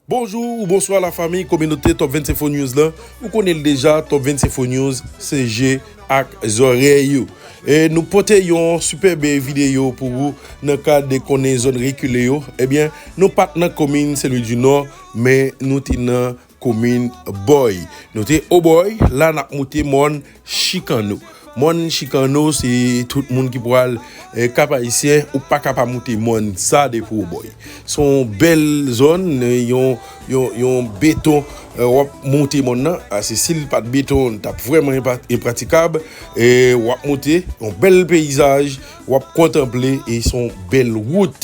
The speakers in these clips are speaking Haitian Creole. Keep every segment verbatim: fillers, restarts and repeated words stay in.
Bonjou ou bonswa lafanmi kominote Top vennsenk Fo News lan. Ou konnen l deja, Top vennsenk Fo News se je ak zòrèy ou. E nou pote yon sipèb videyo pou ou nan kad de konnen zòn rekile yo. Ebyen, nou pa t nan komin Sen Lwi di Nò, men nou te nan komin Bòy. Nou te Obòy, la n ap moute mòn Chikano. Mòn Chikano, se tout moun ki pral eh, Kap Ayisyen, ou pa ka pa moute mòn sa depi Obòy. Se yon bèl zòn, eh, yon, yon, yon beton, eh, w ap moute mòn nan. Ah, se si l pa t beton, l t ap vrèman enpa- enpratikab. Eh, w ap moute, yon bèl peyizaj, w ap kontanple, e se yon bèl wout.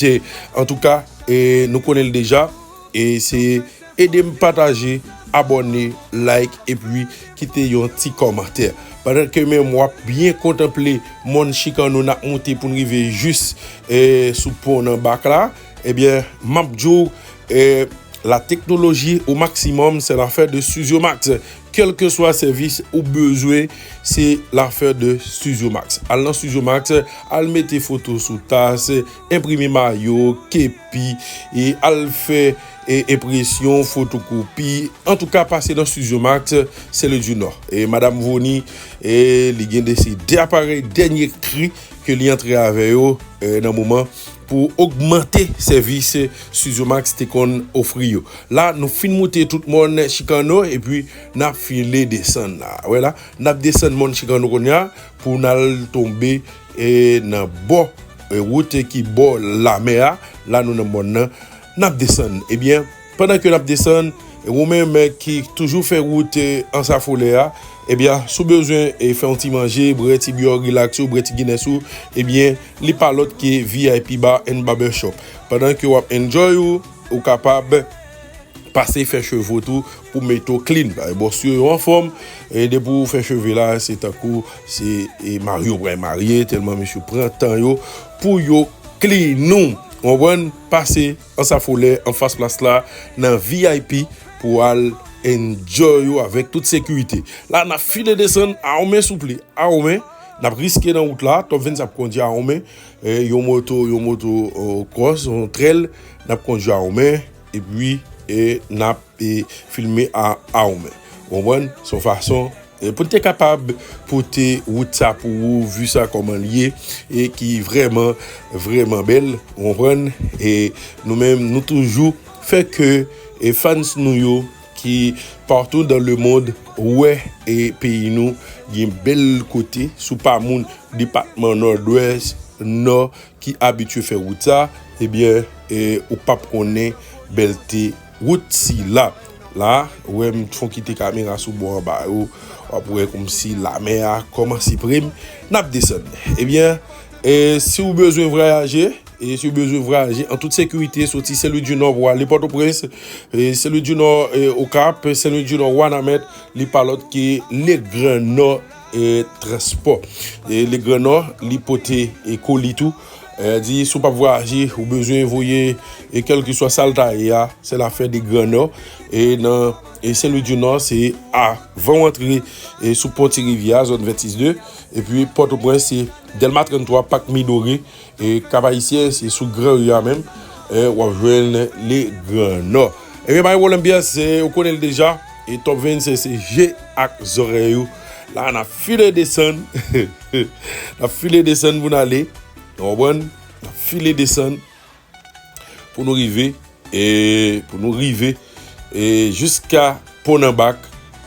Antouka, eh, nou konnen l deja, e se ede m pataje, abòne, like, epi kite yon ti kòmantè. Pandan ke menm w ap byen kontanple mòn Chikano n ap moute pou n rive jis eh, sou pon nan bak la, ebyen, m ap di w, eh, la teknoloji o maksimòm, se lafè de Studio Max. Kèlkeswa sèvis ou bezwen, se lafè de Studio Max. Al nan Studio Max, al mete foto sou tas, enprime mayo, kepi, e al fè e, enpresyon, fotokopi. Antouka, pase nan Studio Max, Sen Lwi di Nò. E Madanm Voni, e li gen de se de aparèy dènye kri ke li antre avè yo eh, nan moman pou ogmante sèvis Studio Max te konn ofri yo. La, nou fin moute tout mòn Chikano epi n ap file desann la. Wè la, n ap desann mòn Chikano kounye a pou n al tonbe eh, nan bò eh, wout ki bò lamè a. La, nou nan mòn nan, n ap desann. Ebyen, pandan ke n ap desann, ou menm ki toujou fè wout eh, Ansafolè a, ebyen, si w bezwen eh, fè yon ti manje, bwè ti byè w, rilaks ou, bwè ti Guinness ou, ebyen, li pa lòt ke V I P Bar and Barbershop. Pandan ke w ap enjoy ou, ou kapab pase fè cheve w tou pou mete w clean. Bòs yo, yo anfòm, e depi w fè cheve la, se tankou se e marye w pral marye, tèlman mesye pran tan yo pou yo clean ou. Ou konprann? Pase Ansafolè, anfas plas la, nan V I P pou al enjoy ou avèk tout sekirite. La, n ap file desann a yon men souple, a yon men. N ap riske nan wout la, Top vennsenk ap kondui a yon men. E, yon moto, yon moto eh, kros, yon trèl, n ap kondui a yon men. Epi, e, n ap e, filme a, a yon men. Ou konprann? Se yon fason e, pou n te kapab pote wout sa pou ou, vi sa kòman l ye, e ki vrèman, vrèman bèl, ou konprann? E nou menm, nou toujou fè ke e, fans nou yo ki partou dans le monde wè e, peyi nou gen bèl kote, si w pa moun depatman Nòdwès, Nò, ki abitye fè wout sa, ebyen, e, ou p ap konnen bèlte wout sila. La, ou wè m fon kite kamera sou bò anba yo, w ap wè kòmsi lamè a kòmanse pre m, n ap desann. Ebyen, e, si w bezwen vwayaje, e, si w bezwen vwayaje an tout sekirite, soti Sen Lwi di Nò pou ale Pòtoprens, e, Sen Lwi di Nò, e, Okap, Sen Lwi di Nò Wanament, li pa lòt ke Legran Nò e, Transpò. E, Legran Nò, li pote e, koli tou. E, di, si w p ap vwayaje, ou bezwen voye e, kèlkeswa sa l ta ye a, se lafè Legran Nò. E, nan e, Sen Lwi di Nò, se avan w antre e, sou Pon Ti Rivyè a, zòn vennsis de. Epi, Pòtoprens, se Dèlma tranntwa, Pak Midori. E Kap Ayisyen, se sou Gran Ri a menm, e, w ap jwenn Legran Nò. Ebyen, bay pwoblèm pyès, e, ou konnen l deja. E Top vennsenk, se je ak zòrèy ou. La, n ap file desann. N ap file desann pou n ale. Ou konprann? N ap file desann pou nou rive. E pou nou rive e jiska Pon nan Bak,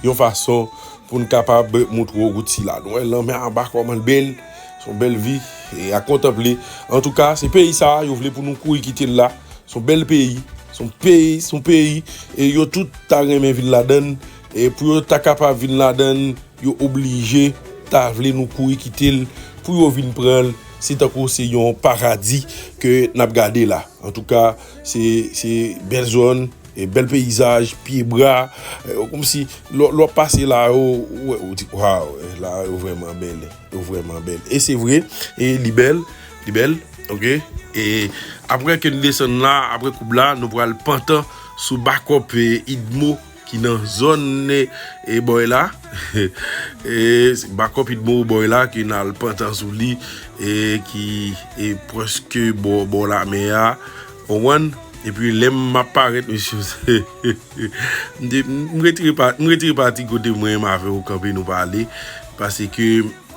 yon fason pou n kapab montre w wout sila. Nou wè lanmè anba kòman l bèl, se yon bèl vi e a kontanple. Antouka, se peyi sa a, yo vle pou nou kouri kite l la. Se yon bèl peyi, se yon peyi, se yon peyi, e yo tout ta renmen vin ladan l, e pou yo ta kapab vin ladan l, yo oblije ta vle nou kouri kite l pou yo vin pran l. Se tankou se yon paradi ke n ap gade la. Antouka, se, se bèl zòn, e bèl peyizaj, pye bwa, e, kòmsi lè, lè w ap pase la, ou, ou wè, ou di, waw, e, la, yo vrèman bèl, yo vrèman bèl. E se vre, e li bèl, li bèl, oke. E apre ke n desann la, apre koub la, nou pral pantan sou bakòp, e, Idmo, ki nan zòn, e, e, Bòy la. E, se bakòp Idmo Bòy la ki n al pantan sou li, e, ki, e, prèske bò, bò lamè a. Konprann? Epi lè m ap parèt, mesye, m te- m retire pa- m retire pati kote mwen menm avè yo kanpe, nou pale. Paske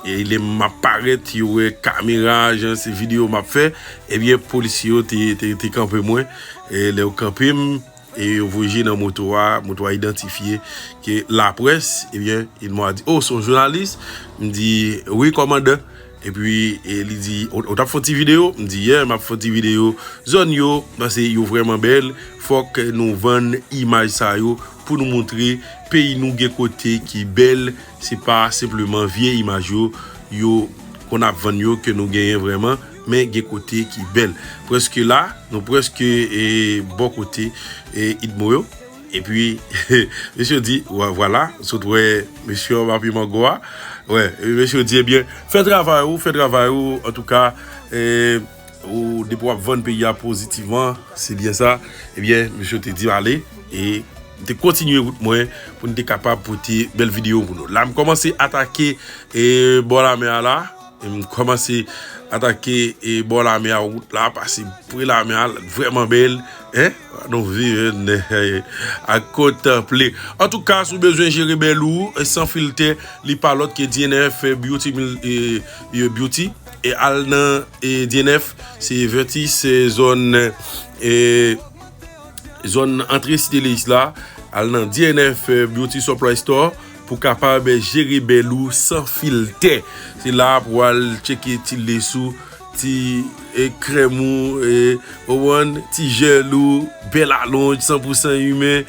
e lè m ap parèt, yo wè kamera, jan se videyo m ap fè, ebyen, polisye yo te, te, te kanpe mwen. E lè yo kanpe m, e yo voye je nan moto a, moto a idantifye ke laprès, ebyen, ils m'ont dit, "Oh, se yon jounalis?" M di, "Wi, kòmandan." Epi e li di, "Ou ou t ap fè yon ti videyo?" M di, "Yeah, m ap fè yon ti videyo zòn yo, paske yo vrèman bèl. Fòk nou vann imaj sa yo pou nou montre peyi nou gen kote ki bèl. Se pa senpleman vye imaj yo, yo konn ap vann yo ke nou genyen vrèman, men gen kote ki bèl." Prèske la, nou prèske e, bò kote e, Idmo yo. Epi, mesye di, "Wa- vwala, sot wè mesye an papi mango a." Wè, e mesye di, "Ebyen, fè travay ou, fè travay ou, antouka, e, ou depi w ap vann peyi a pozitivman, se byen sa." Ebyen, mesye te di m ale, e m te kontinye wout mwen pou n te kapab pote bèl videyo pou nou. La, m kòmanse atake e, bò lamè a la. E m kòmanse atake e, bò lamè a, wout la, pase pre lamè a, vrèman bèl. Hein? Nou viv, hein, a kontanple. Antouka, si w bezwen jere bèl ou, e, san filtè, li pa lòt ke D N F Beauty, Mil- e, e, Beauty. E al nan e, D N F, se Vertis, e, zòn, e, zòn antre Site Leyis la. Al nan D N F Beauty Supply Store pou kapab jere bèl ou san filtè. Se la pou al tcheke ti lès ou, ti e, krèm ou, e, ou konprann, ti jèl ou, bèl alonj san pou san imen.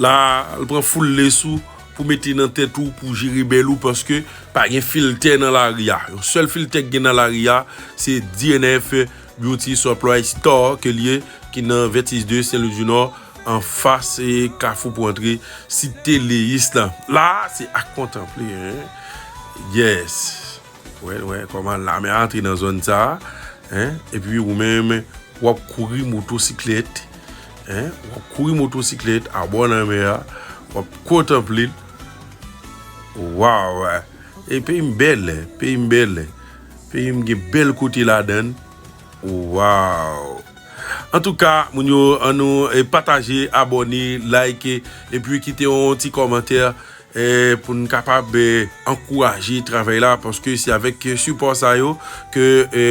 La, al pran full lès ou pou mete nan tèt ou pou jere bèl ou, paske pa gen filtè nan lari a. Yon sèl filtè ki gen nan lari a, se D N F Beauty Supply Store ke l ye, ki nan Vertis de Saint Louis du Nord, anfas e, kafou pou antre Site Leyis lan. La, se ak kontanple, hein. Yes. Wè, wè, kòman lamè a antre nan zòn sa a, hein? Epi ou menm, w ap kouri motosiklèt, hein? W ap kouri motosiklèt abò lanmè a, w ap kontanple l. Waw! E peyi m bèl, peyi m bèl. Peyi m gen bèl kote ladan l. Waw! Antouka, moun yo, ann nou e, pataje, abòne, like, epi kite yon ti kòmantè e, pou n kapab e, ankouraje travay la, paske se avèk e, sipò sa yo ke e,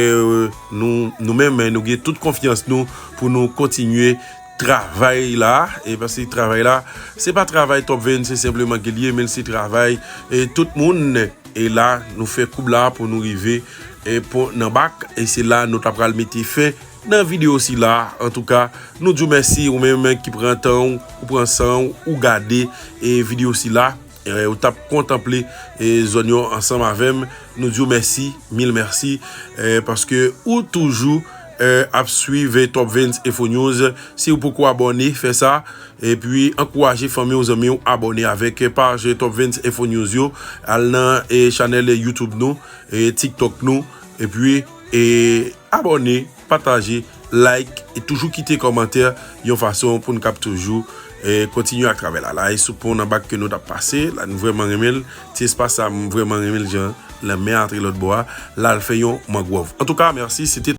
nou, nou menm, nou gen tout konfyans nou pou nou kontinye travay la. E paske travay la, se pa travay Top Vens, se senpleman ke l ye, men se travay e, tout moun. E la, nou fè koub la pou nou rive e, pon nan bak. E se la nou ta pral mete fen nan videyo sila. Antouka, nou di w mèsi, ou menm ki pran tan w, ou pran san w, ou gade e, videyo sila. E, ou t ap kontanple e, zòn yo ansanm avè m. Nou di w mèsi, mil mèsi, e, paske ou toujou e, ap swiv e, Top Vens Info News. Si w poko abòne, fè sa. Epi, ankouraje fanmi w, zanmi w, abòne avèk paj Top Vens Info News yo. Al nan e, chanèl YouTube nou, e, TikTok nou. Epi, e, abòne, pataje, like, e toujou kite kòmantè yon fason pou n kab toujou e, kontinye ak travay la. La, e sou pon nan bak ke nou t ap pase. La, nou vrèman renmen l. Ti espas sa, m vrèman renmen l jan lanmè a antre lòt bò a. La, l fè yon mangwòv. Antouka, mèsi. Se te